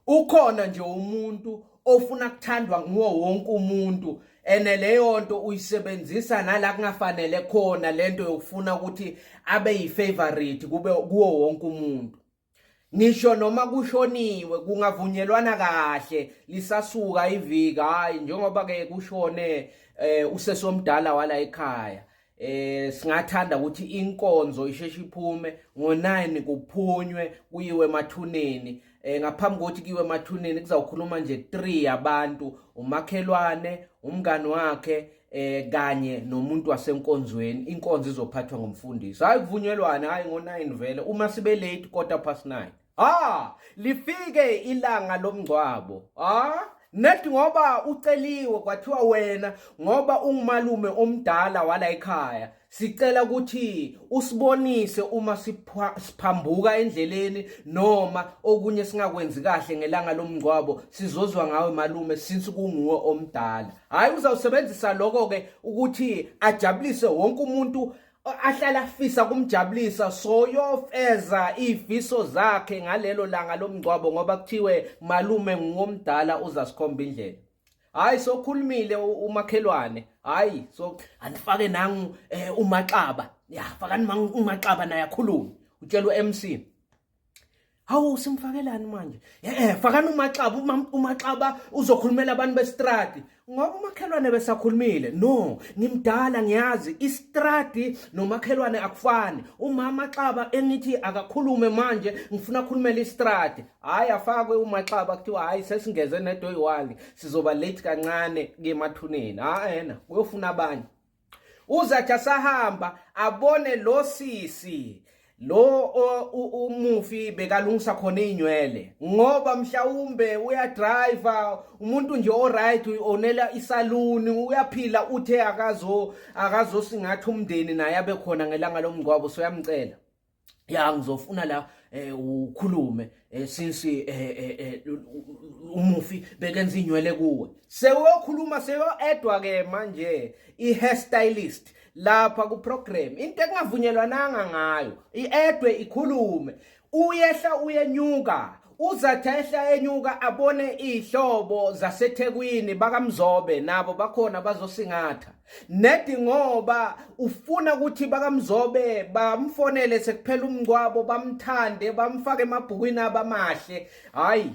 Ukhona nje umuntu ofuna kuthandwa nguwo wonke umuntu ene leyo nto uyisebenzisa nala kungafanele khona lento yokufuna ukuthi abe yifavorite kube kuwo wonke umuntu. Ngisho noma kushoniwe kungavunyelwana kahle lisasuka iviki, hayi njengoba ke kushone usesomdala wala ekhaya, singathanda ukuthi inkonzo isheshe iphume ngo9 kuphunywe kuyiwe emathuneni. Ngaphambi kokuthi kuyiwe emathuneni kuzawukhuluma nje 3 abantu, umakhelwane, umngani wakhe, kanye nomuntu wasenkonzweni. Inkonzo izophathwa ngumfundisi. Hayi kuvunyelwana, hayi ngo9 vele, uma sibe late 9:15. Lifike ilanga lomngcwabo. Net ngoba uceliwe kwathiwa wena ngoba ungumalume omdala wala ekhaya, sicela ukuthi usibonise uma siphambuka endleleni noma okunye singakwenzi kahle ngelanga lomngcwabo, sizozwa ngawe malume since kunguwe omdala. Hayi uzawusebenzisa lokho ke ukuthi ajabulise wonke umuntu ahlala afisa kumjabulisa, so yofeza izifiso zakhe ngalelo langa lomngcwabo ngoba kuthiwe malume nguwomdala uzasikhomba indlela. Hayi sokhulumile umakhelwane, hayi so anifake nangu uMaxaba, ya fakani uMaxaba naye akhulume, utshela uMC. Hawu simfakelani manje? Fakani uMaxaba, uMaxaba uzokhulumela abantu bestradi ngoba umakhelwane besakhulumile. No, ngimdala ngiyazi istradi nomakhelwane akufani. Umama Xaba engithi akakhulume manje, ngifuna akhulumele istradi. Hayi afakwe uMaxaba, kuthiwa hayi sesingeze nedo oyi-1, sizoba late kancane kemathuneni. Hayi yena uyofuna abanye. Uzathi asahamba abone lo sisi lo umufi bekalungisa khona inywele, ngoba mhlawumbe uyadriver umuntu nje oright, onela isaluni, uyaphila, uthe akazosingatha umndeni naye abe khona ngelanga lomngcwabo, so yamcela ya ngizofuna la ukhulume since umufi bekenza inywele kuwe. Sewuyokhuluma, seyo-edwa ke manje i-hairstylist lapha ku-program, into ekungavunyelwananga ngayo i-edwe ikhulume. Uyehla uyenyuka, uzathi ehla enyuka abone ihlobo zaseThekwini bakaMzobe nabo bakhona bazosingatha nedi, ngoba ufuna ukuthi bakaMzobe bamfonele sekuphela umngcwabo, bamthande, bamfake emabhukwini abamahle. Hayi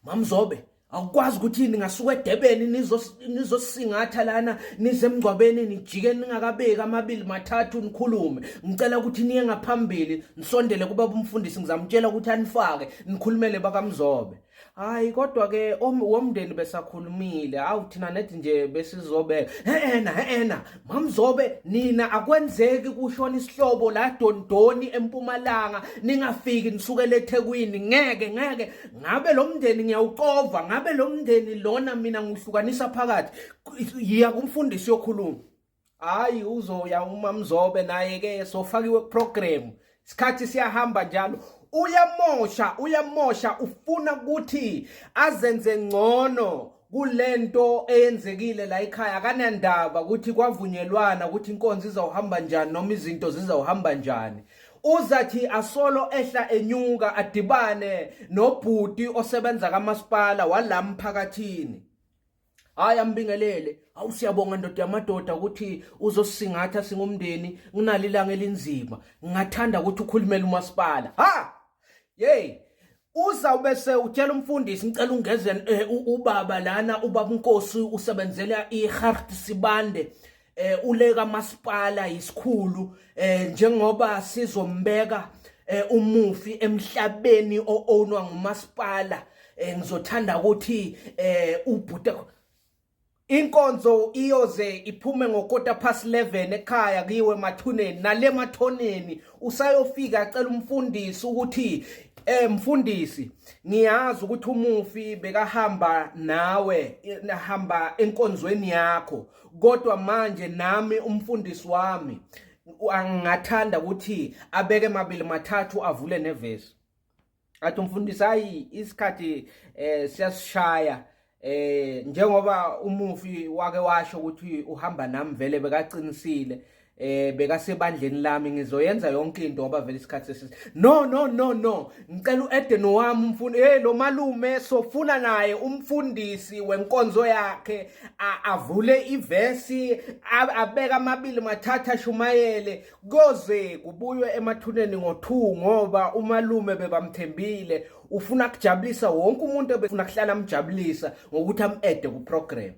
Mamzobe, awukwazi ukuthi ningasuka eDurban nizosingatha lana, nize emngcwabeni, nijike ningakabeki amabili mathathu nikhulume. Ngicela ukuthi niye ngaphambili, nisondele kubaba umfundisi, ngizamtshela ukuthi anifake nikhulumele bakaMzobe. Hayi kodwa ke womndeni besakhulumile, awu thina nethi nje besizobe hena hena Mamzobe, nina akwenzeki kushona isihlobo la Dondoni eMpumalanga ningafiki nisukele eThekwini, ngeke ngeke ngabe lo mndeni ngiyawucova, ngabe lo mndeni lona mina ngihlukanisa phakathi. Yiya kumfundisi yokhuluma. Hayi uzoya uMamzobe naye ke sofakiwe program, isikhathi siyahamba njalo, uyamosha uyamosha, ufuna ukuthi azenze ngcono kulento eyenzekile la ekhaya. Akanandaba ukuthi kwavunyelwana ukuthi inkonzo izawuhamba njani noma izinto zizawuhamba njani. Uzathi asolo ehla enyuka adibane nobhuti osebenza kamasipala wala mphakathini. Hayi ambingelele, awu siyabonga ndoda yamadoda ukuthi uzosisingatha singumndeni nginalo ilanga elinzima, ngingathanda ukuthi ukhulumele umasipala. Ha yey, uzawube utshela umfundisi, ngicela ungeze ubaba lana, ubaba uNkosi usebenzela iGert Sibande, ule kamasipala isikhulu, njengoba sizombeka umufi emhlabeni o-ownwa ngumasipala, ngizothanda ukuthi ubhuti inkonzo iyoze iphume ngo-11:15 ekhaya kuyiwe emathuneni. Nale mathoneni usayofika acela umfundisi ukuthi mfundisi, ngiyazi ukuthi umufi bekahamba nawe, nahamba enkonzweni yakho, kodwa manje nami umfundisi wami angingathanda ukuthi abeke mabili mathathu avule nevesi. Athi umfundisi, hayi isikhathi siyasishaya, njengoba umufi wake washo ukuthi uhamba nami vele bekaqinisile. Bekasebandleni lami, ngizoyenza yonke into ngoba vele isikhathi sesisi. No, no, no, no, ngicela uEden wami umfuni. Hey, lo malume sofuna naye umfundisi wenkonzo yakhe avule ivesi, abeka amabili mathatha, ashumayele koze kubuywe emathuneni ngo2, ngoba umalume bebamthembile, ufuna kujabulisa wonke umuntu, ebefuna kuhlala amjabulisa ngokuthi am-ede ku program.